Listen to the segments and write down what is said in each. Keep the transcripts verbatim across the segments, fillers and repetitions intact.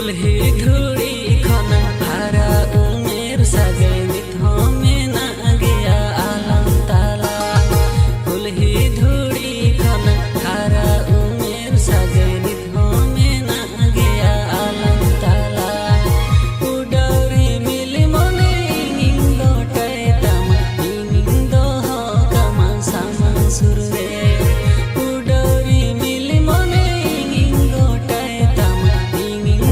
ᱠᱩᱞᱦᱤ ᱫᱷᱩᱲᱤ ᱠᱷᱚᱱ ᱦᱟᱨᱟ ᱩᱢᱮᱨ ᱥᱟᱹᱜᱟᱹᱭ ᱱᱤᱛ ᱦᱚᱸ ᱢᱮᱱᱟᱜ ᱜᱮᱭᱟ ᱟᱞᱟᱝ ᱛᱟᱞᱟ᱾ ᱠᱩᱞᱦᱤ ᱫᱷᱩᱲᱤ ᱠᱷᱚᱱ ᱦᱟᱨᱟ ᱩᱢᱮᱨ ᱥᱟᱹᱜᱟᱹᱭ ᱱᱤᱛ ᱦᱚᱸ ᱢᱮᱱᱟᱜ ᱜᱮᱭᱟ ᱟᱞᱟᱝ ᱛᱟᱞᱟ᱾ ᱩᱰᱟᱹᱣ ᱨᱤᱢᱤᱞ ᱢᱚᱱᱮ ᱤᱧᱤᱧ ᱜᱚᱴᱟᱭ ᱛᱟᱢᱟ, ᱤᱧᱤᱧ ᱫᱚᱦᱚ ᱠᱟᱢᱟ ᱥᱟᱢᱟᱝ ᱥᱩᱨ ᱨᱮ᱾ ᱩᱰᱟᱹᱣ ᱨᱤᱢᱤᱞ ᱢᱚᱱᱮ ᱤᱧᱤᱧ ᱜᱚᱴᱟᱭ ᱛᱟᱢᱟ, ᱤᱧᱤᱧ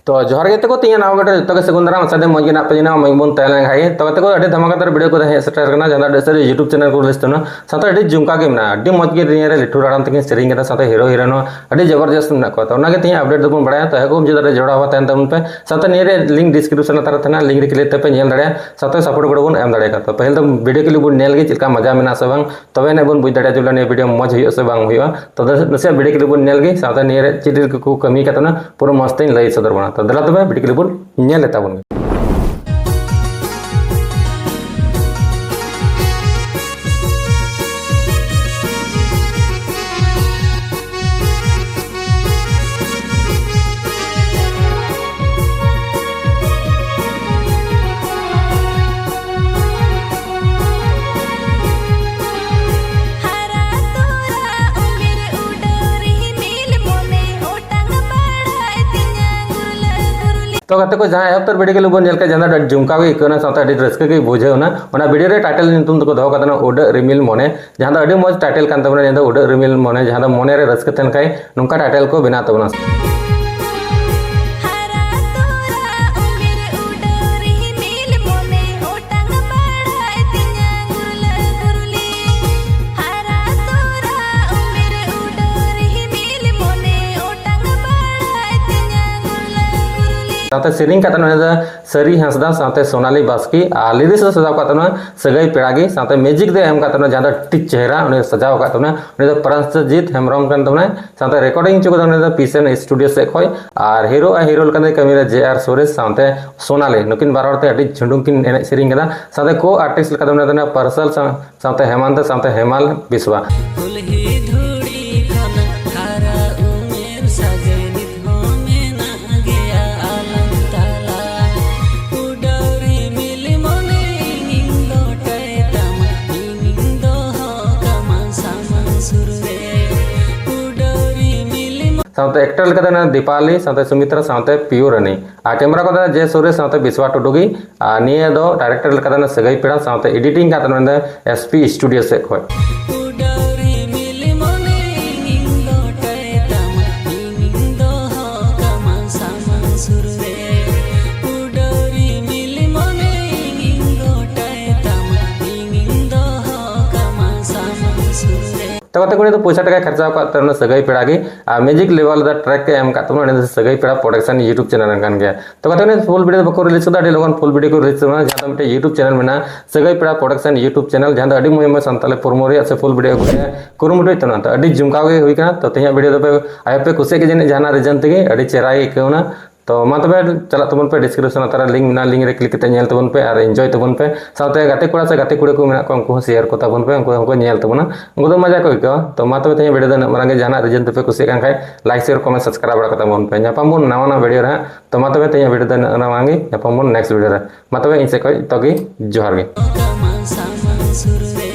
ᱛᱚ ᱡᱚᱦᱟᱨ ᱜᱮ ᱛᱟᱠᱚ, ᱛᱤᱧᱟᱹ ᱱᱟᱣᱟ ᱵᱷᱤᱰᱤᱭᱳ ᱡᱚᱛᱚ ᱜᱮ ᱥᱟᱹᱜᱩᱱ ᱫᱟᱨᱟᱢ᱾ ᱟᱥᱟ ᱫᱚ ᱢᱚᱡᱽ ᱜᱮ ᱢᱮᱱᱟᱜ ᱯᱮ ᱡᱟᱹᱱᱤᱡ, ᱢᱚᱡᱽ ᱵᱚᱱ ᱛᱟᱦᱮᱸ ᱞᱮᱱ ᱠᱷᱟᱡ ᱜᱮ᱾ ᱛᱚ ᱜᱟᱛᱮ ᱠᱚ, ᱟᱹᱰᱤ ᱫᱷᱟᱢᱟᱠᱟᱫᱟᱨ ᱵᱷᱤᱰᱤᱭᱳ ᱠᱚ ᱛᱟᱦᱮᱸ ᱥᱮᱴᱮᱨ ᱠᱟᱱᱟ, ᱡᱟᱦᱟᱸ ᱫᱚ ᱟᱹᱰᱤ ᱥᱟᱹᱨᱤ YouTube ᱪᱮᱱᱮᱞ ᱠᱚ ᱞᱤᱥᱴ ᱛᱟᱦᱮᱱᱟ, ᱥᱟᱶᱛᱮ ᱟᱹᱰᱤ ᱡᱷᱩᱢᱠᱟ ᱜᱮ ᱢᱮᱱᱟᱜᱼᱟ, ᱟᱹᱰᱤ ᱢᱚᱡᱽ ᱜᱮ ᱱᱤᱭᱟᱹ ᱨᱮ ᱞᱤᱴᱷᱩᱨ ᱟᱲᱟᱝ ᱛᱮᱠᱤᱱ ᱥᱮᱨᱮᱧ ᱠᱟᱫᱟ, ᱥᱟᱶᱛᱮ ᱦᱤᱨᱳ ᱦᱤᱨᱳᱭᱤᱱ ᱦᱚᱸ ᱟᱹᱰᱤ ᱡᱚᱵᱚᱨᱡᱚᱥᱛ ᱢᱮᱱᱟᱜ ᱠᱚᱣᱟ᱾ ᱛᱚ ᱚᱱᱟᱜᱮ ᱛᱮᱦᱮᱧ ᱟᱯᱰᱮᱴ ᱫᱚᱵᱚᱱ ᱵᱟᱲᱟᱭᱟ᱾ ᱛᱚ ᱮᱦᱚᱵ ᱡᱩᱫᱤ ᱟᱹᱰᱤ ᱡᱚᱲᱟᱣ ᱛᱟᱦᱮᱱ ᱛᱟᱵᱚᱱ ᱯᱮ, ᱥᱟᱶᱛᱮ ᱱᱤᱭᱟᱹ ᱨᱮ ᱞᱤᱝᱠ ᱰᱤᱥᱠᱨᱤᱯᱥᱚᱱ ᱞᱟᱛᱟᱨ ᱨᱮ ᱛᱟᱦᱮᱱᱟ, ᱞᱤᱝᱠ ᱨᱮ ᱠᱞᱤᱠ ᱛᱮᱯᱮ ᱧᱮᱞ ᱫᱟᱲᱮᱭᱟᱜᱼᱟ, ᱥᱟᱶᱛᱮ ᱥᱟᱯᱳᱨᱴ ᱜᱚᱲᱚ ᱵᱚᱱ ᱮᱢ ᱫᱟᱲᱮᱭᱟᱜᱼᱟ᱾ ᱛᱚ ᱯᱟᱹᱦᱤᱞ ᱫᱚ ᱵᱷᱤᱰᱤᱭᱳ ᱠᱞᱤᱯ ᱵᱚᱱ ᱧᱮᱞ ᱜᱮ ᱪᱮᱫ ᱞᱮᱠᱟ ᱢᱟᱡᱟ ᱢᱮᱱᱟᱜᱼᱟ ᱥᱮ ᱵᱟᱝ, ᱛᱚᱵᱮ ᱟᱹᱱᱤᱡ ᱵᱚᱱ ᱵᱩᱡᱽ ᱫᱟᱲᱮᱭᱟᱜᱼᱟ ᱡᱮ ᱱᱤᱭᱟᱹ ᱵᱷᱤᱰᱤᱭᱳ ᱢᱚᱡᱽ ᱦᱩᱭᱩᱜᱼᱟ ᱥᱮ ᱵᱟᱝ ᱦᱩᱭᱩᱜᱼᱟ᱾ ᱛᱚ ᱱᱟᱥᱮᱭᱟᱜ ᱵᱷᱤᱰᱤᱭᱳ ᱠᱞᱤᱯ ᱵᱚᱱ ᱧᱮᱞ ᱜᱮ, ᱥᱟᱶᱛᱮ ᱱᱤᱭᱟᱹ ᱨᱮ ᱪᱮᱫ ᱪᱮᱫ ᱠᱚᱠᱚ ᱠᱟᱹᱢᱤ ᱠᱟᱫ ᱛᱟᱵᱚᱱᱟ ᱯᱩᱨᱟᱹ ᱢᱚᱡᱽ ᱛᱮᱧ ᱞᱟᱹᱭ ᱥᱚᱫᱚᱨ ᱵᱚᱱᱟ᱾ ᱛᱚ ᱫᱮᱞᱟ ᱛᱚᱵᱮ ᱵᱷᱤᱰᱤᱭᱳ ᱠᱞᱤᱯ ᱵᱚᱱ ᱧᱮᱞ ᱞᱮ ᱛᱟᱵᱚᱱ ᱜᱮ᱾ ᱦᱟᱨᱟ ᱛᱚᱨᱟ ᱩᱢᱮᱨ ᱩᱰᱟᱹᱣ ᱨᱤᱢᱤᱞ ᱢᱚᱱᱮ ᱚᱴᱟᱝ ᱵᱟᱲᱟᱭ ᱛᱤᱧᱟ ᱜᱩᱨᱞᱟᱹ ᱜᱩᱨᱞᱤ᱾ ᱛᱚ ᱜᱟᱛᱮ ᱠᱚ, ᱡᱟᱦᱟᱸ ᱮᱦᱚᱵ ᱩᱛᱟᱹᱨ ᱵᱷᱤᱰᱤᱭᱳ ᱠᱞᱤᱯ ᱵᱚᱱ ᱧᱮᱞ ᱠᱮᱫ, ᱡᱟᱦᱟᱸ ᱫᱚ ᱟᱹᱰᱤ ᱡᱷᱩᱢᱠᱟᱣ ᱜᱮ ᱟᱹᱭᱠᱟᱹᱣ ᱮᱱᱟ, ᱥᱟᱶᱛᱮ ᱟᱹᱰᱤ ᱨᱟᱹᱥᱠᱟᱹ ᱜᱮ ᱵᱩᱡᱷᱟᱹᱣ ᱮᱱᱟ᱾ ᱚᱱᱟ ᱵᱷᱤᱰᱤᱭᱳ ᱨᱮ ᱴᱟᱭᱴᱮᱞ ᱧᱩᱛᱩᱢ ᱫᱚᱠᱚ ᱫᱚᱦᱚ ᱠᱟᱫᱟ ᱩᱰᱟᱹᱜ ᱨᱤᱢᱤᱞ ᱢᱚᱱᱮ, ᱡᱟᱦᱟᱸ ᱫᱚ ᱟᱹᱰᱤ ᱢᱚᱡᱽ ᱴᱟᱭᱴᱮᱞ ᱠᱟᱱ ᱛᱟᱵᱚᱱᱟ, ᱡᱟᱦᱟᱸ ᱫᱚ ᱩᱰᱟᱹᱜ ᱨᱤᱢᱤᱞ ᱢᱚᱱᱮ, ᱡᱟᱦᱟᱸ ᱫᱚ ᱢᱚᱱᱮ ᱨᱮ ᱨᱟᱹᱥᱠᱟᱹ ᱛᱟᱦᱮᱱ ᱠᱷᱟᱡ ᱱᱚᱝᱠᱟ ᱴᱟᱭᱴᱮᱞ ᱠᱚ ᱵᱮᱱᱟᱣ ᱛᱟᱵᱚᱱᱟ᱾ ᱦᱟᱨᱟ ᱛᱚᱨᱟ ᱩᱢᱮᱨ ᱩᱰᱟᱹᱣ ᱨᱤᱢᱤᱞ ᱢᱚᱱᱮ ᱚᱴᱟᱝ ᱵᱟᱲᱟᱭ ᱛᱤᱧᱟ ᱜᱩᱨᱞᱟᱹ ᱜᱩᱨᱞᱤ᱾ ᱦᱟᱨᱟ ᱛᱚᱨᱟ ᱩᱢᱮᱨ ᱩᱰᱟᱹᱣ ᱨᱤᱢᱤᱞ ᱢᱚᱱᱮ ᱚᱴᱟᱝ ᱵᱟᱲᱟᱭ ᱛᱤᱧᱟ ᱜᱩᱨᱞᱟᱹ ᱜᱩᱨᱞᱤ᱾ ᱥᱟᱶᱛᱮ ᱥᱮᱨᱮᱧ ᱠᱟᱛᱮ ᱱᱚᱰᱮ ᱫᱚ ᱥᱟᱹᱨᱤ ᱦᱟᱸᱥᱫᱟ ᱥᱟᱶᱛᱮ ᱥᱳᱱᱟᱞᱤ ᱵᱟᱥᱠᱮ, ᱟᱨ ᱞᱤᱨᱤᱠᱥ ᱫᱚ ᱥᱟᱡᱟᱣ ᱠᱟᱜ ᱛᱟᱵᱚᱱᱟ ᱥᱟᱹᱜᱟᱹᱭ ᱯᱮᱲᱟ ᱜᱮ, ᱥᱟᱶᱛᱮ ᱢᱤᱣᱡᱤᱠ ᱫᱚ ᱮᱢ ᱠᱟᱜ ᱛᱟᱵᱚᱱᱟ ᱡᱟᱦᱟᱸ ᱫᱚ ᱴᱤ ᱪᱮᱦᱨᱟ ᱩᱱᱤ ᱥᱟᱡᱟᱣ ᱠᱟᱜ ᱛᱟᱵᱚᱱᱟ, ᱩᱱᱤ ᱫᱚ ᱯᱨᱟᱱᱥᱡᱤᱛ ᱦᱮᱢᱵᱨᱚᱢ ᱠᱟᱱ ᱛᱟᱵᱚᱱᱟᱭ᱾ ᱥᱟᱶᱛᱮ ᱨᱮᱠᱚᱨᱰᱤᱝ ᱦᱚᱪᱚ ᱠᱟᱫᱟ ᱩᱱᱤ ᱫᱚ ᱯᱤᱥᱮᱱ ᱥᱴᱩᱰᱤᱭᱳ ᱥᱮᱫ ᱠᱷᱚᱡ, ᱟᱨ ᱦᱤᱨᱳ ᱟᱨ ᱦᱤᱨᱳ ᱞᱮᱠᱟᱛᱮ ᱠᱟᱹᱢᱤ ᱨᱮ ᱡᱮ ᱟᱨ ᱥᱩᱨᱮᱥ ᱥᱟᱶᱛᱮ ᱥᱳᱱᱟᱞᱤ, ᱱᱩᱠᱤᱱ ᱵᱟᱨ ᱦᱚᱲ ᱛᱮ ᱟᱹᱰᱤ ᱡᱷᱩᱸᱰᱩᱝ ᱠᱤᱱ ᱮᱱᱮᱡ ᱥᱮᱨᱮᱧ ᱠᱟᱫᱟ᱾ ᱥᱟᱶᱛᱮ ᱠᱳ ᱟᱨᱴᱤᱥᱴ ᱞᱮᱠᱟᱛᱮ ᱢᱮᱱᱟᱜ ᱛᱟᱵᱚᱱᱟ ᱯᱟᱨᱥᱟᱞ ᱥᱟᱶ-, ᱥᱟᱶᱛᱮ ᱦᱮᱢᱟᱱᱛ ᱥᱟᱶᱛᱮ ᱦᱮᱢᱟᱞ ᱵᱤᱥᱣᱟ᱾ ᱠᱩᱞᱦᱤ ᱫᱷᱩᱲᱤ ᱠᱷᱚᱱ ᱦᱟᱨᱟ ᱩᱢᱮᱨ ᱥᱟᱹᱜᱟᱹᱭ ᱱᱤᱛ ᱦᱚᱸ ᱢᱮᱱᱟᱜ ᱜᱮᱭᱟ᱾ ᱥᱟᱶᱛᱮ ᱮᱠᱴᱟᱨ ᱞᱮᱠᱟᱛᱮ ᱢᱮᱱᱟᱜᱼᱟ ᱫᱤᱯᱟᱞᱤ, ᱥᱟᱶᱛᱮ ᱥᱩᱢᱤᱛᱨᱟ, ᱥᱟᱶᱛᱮ ᱯᱤᱭᱩ ᱨᱟᱱᱤ᱾ ᱟᱨ ᱠᱮᱢᱮᱨᱟ ᱠᱚᱫᱚ ᱡᱮ ᱥᱩᱨᱮᱥ, ᱥᱟᱶᱛᱮ ᱵᱤᱥᱣᱟ ᱴᱩᱰᱩ ᱜᱮ᱾ ᱟᱨ ᱱᱤᱭᱟᱹ ᱫᱚ ᱰᱟᱭᱨᱮᱠᱴᱚᱨ ᱞᱮᱠᱟᱛᱮ ᱥᱟᱹᱜᱟᱹᱭ ᱯᱮᱲᱟ, ᱥᱟᱶᱛᱮ ᱮᱰᱤᱴᱤᱝ ᱠᱟᱛᱮ ᱢᱮᱱᱫᱟ ᱮᱥ ᱯᱤ ᱥᱴᱩᱰᱤᱭᱳ ᱥᱮᱫ ᱠᱷᱚᱱ᱾ ᱛᱚ ᱜᱟᱛᱮ ᱠᱩᱲᱤ ᱫᱚ ᱯᱚᱭᱥᱟ ᱴᱟᱠᱟᱭ ᱠᱷᱚᱨᱪᱟ ᱟᱠᱟᱫ ᱛᱟᱦᱮᱱᱟ ᱥᱟᱹᱜᱟᱹᱭ ᱯᱮᱲᱟ ᱜᱮ, ᱟᱨ ᱢᱤᱭᱩᱡᱤᱠ ᱞᱮᱵᱮᱞ ᱫᱚ ᱴᱨᱮᱠ ᱮ ᱮᱢ ᱟᱠᱟᱫ ᱛᱟᱵᱚᱱᱟ, ᱩᱱᱤ ᱫᱚ ᱥᱟᱹᱜᱟᱹᱭ ᱯᱮᱲᱟ ᱯᱨᱚᱰᱟᱠᱥᱚᱱ ᱭᱩᱴᱩᱵᱽ ᱪᱮᱱᱮᱞ ᱨᱮᱱ ᱠᱟᱱ ᱜᱮᱭᱟ᱾ ᱛᱚ ᱜᱟᱛᱮ ᱠᱩᱲᱤ ᱯᱷᱩᱞ ᱵᱷᱤᱰᱤᱭᱳ ᱫᱚ ᱵᱟᱠᱚ ᱨᱤᱞᱤᱡᱽ ᱠᱟᱫᱟ, ᱟᱹᱰᱤ ᱞᱚᱜᱚᱱ ᱯᱷᱩᱞ ᱵᱷᱤᱰᱤᱭᱳ ᱠᱚ ᱨᱤᱞᱤᱡᱽ ᱛᱟᱵᱚᱱᱟ, ᱡᱟᱦᱟᱸ ᱫᱚ ᱢᱤᱫᱴᱮᱱ ᱭᱩᱴᱩᱵᱽ ᱪᱮᱱᱮᱞ ᱢᱮᱱᱟᱜᱼᱟ ᱥᱟᱹᱜᱟᱹᱭ ᱯᱮᱲᱟ ᱯᱨᱚᱰᱟᱠᱥᱚᱱ ᱭᱩᱴᱩᱵᱽ ᱪᱮᱱᱮᱞ, ᱡᱟᱦᱟᱸ ᱫᱚ ᱟᱹᱰᱤ ᱢᱚᱡᱽ ᱢᱚᱡᱽ ᱥᱟᱱᱛᱟᱲᱤ ᱯᱨᱳᱢᱳ ᱨᱮᱭᱟᱜ ᱥᱮ ᱯᱷᱩᱞ ᱵᱷᱤᱰᱤᱭᱳ ᱟᱹᱜᱩ ᱨᱮᱭᱟᱜ ᱠᱩᱨᱩᱢᱩᱴᱩᱭ ᱛᱟᱵᱚᱱᱟ᱾ ᱛᱚ ᱟᱹᱰᱤ ᱡᱚᱢᱠᱟᱣ ᱜᱮ ᱦᱩᱭ ᱠᱟᱱᱟ᱾ ᱛᱚ ᱛᱮᱦᱮᱧᱟᱜ ᱵᱷᱤᱰᱤᱭᱳ ᱫᱚᱯᱮ ᱟᱭᱳ ᱯᱮ ᱠᱩᱥᱤᱭᱟᱜ ᱜᱮ ᱡᱟᱹᱱᱤᱡ ᱡᱟᱦᱟᱱᱟᱜ ᱨᱤᱡᱚᱱ ᱛᱮᱜᱮ, ᱟᱹᱰᱤ ᱪᱮᱦᱨᱟ ᱜᱮ ᱟᱹᱭᱠᱟᱹᱣ ᱮᱱᱟ᱾ ᱛᱚ ᱢᱟ ᱛᱚᱵᱮ ᱪᱟᱞᱟᱜ ᱛᱟᱵᱚᱱ ᱯᱮ ᱰᱤᱥᱠᱨᱤᱯᱥᱚᱱ ᱞᱟᱛᱟᱨ ᱨᱮ ᱞᱤᱝᱠ ᱢᱮᱱᱟᱜᱼᱟ, ᱞᱤᱝᱠ ᱨᱮ ᱠᱞᱤᱠ ᱠᱟᱛᱮ ᱧᱮᱞ ᱛᱟᱵᱚᱱ ᱯᱮ ᱟᱨ ᱮᱱᱡᱚᱭ ᱛᱟᱵᱚᱱ ᱯᱮ᱾ ᱥᱟᱶᱛᱮ ᱜᱟᱛᱮ ᱠᱚᱲᱟ ᱥᱮ ᱜᱟᱛᱮ ᱠᱩᱲᱤ ᱠᱚ ᱢᱮᱱᱟᱜ ᱠᱚᱣᱟ, ᱩᱱᱠᱩ ᱦᱚᱸ ᱥᱮᱭᱟᱨ ᱠᱚ ᱛᱟᱵᱚᱱ ᱯᱮ, ᱩᱱᱠᱩ ᱦᱚᱸᱠᱚ ᱧᱮᱞ ᱛᱟᱵᱚᱱᱟ, ᱩᱱᱠᱩ ᱫᱚ ᱢᱚᱡᱟ ᱠᱚ ᱟᱹᱭᱠᱟᱹᱣᱟ᱾ ᱛᱚ ᱢᱟ ᱛᱚᱵᱮ ᱛᱮᱦᱮᱧ ᱵᱷᱤᱰᱤᱭᱳ ᱫᱚ ᱤᱱᱟᱹᱜ ᱢᱟᱨᱟᱝ ᱜᱮ, ᱡᱟᱦᱟᱱᱟᱜ ᱨᱤᱡᱚᱱ ᱛᱮᱯᱮ ᱠᱩᱥᱤᱭᱟᱜ ᱠᱟᱱ ᱠᱷᱟᱡ ᱞᱟᱭᱤᱠ, ᱥᱮᱭᱟᱨ, ᱠᱚᱢᱮᱱᱴ, ᱥᱟᱵᱥᱠᱨᱟᱭᱤᱵ ᱵᱟᱲᱟ ᱠᱟᱛᱟ ᱵᱚᱱ ᱯᱮ᱾ ᱧᱟᱯᱟᱢ ᱵᱚᱱ ᱱᱟᱣᱟ ᱱᱟᱣᱟ ᱵᱷᱤᱰᱤᱭᱳ ᱨᱮ ᱦᱟᱸᱜ᱾ ᱛᱚ ᱢᱟ ᱛᱚᱵᱮ ᱛᱮᱦᱮᱧ ᱵᱷᱤᱰᱤᱭᱳ ᱫᱚ ᱤᱱᱟᱹᱜ ᱢᱟᱨᱟᱝ ᱜᱮ, ᱧᱟᱯᱟᱢ ᱵᱚᱱ ᱱᱮᱠᱥᱴ ᱵᱷᱤᱰᱤᱭᱳ ᱨᱮ᱾ ᱢᱟ ᱛᱚᱵᱮ ᱤᱧ ᱥᱮᱫ ᱠᱷᱚᱡ ᱡᱚᱛᱚ ᱜᱮ ᱡᱚᱦᱟᱨ ᱜᱮ᱾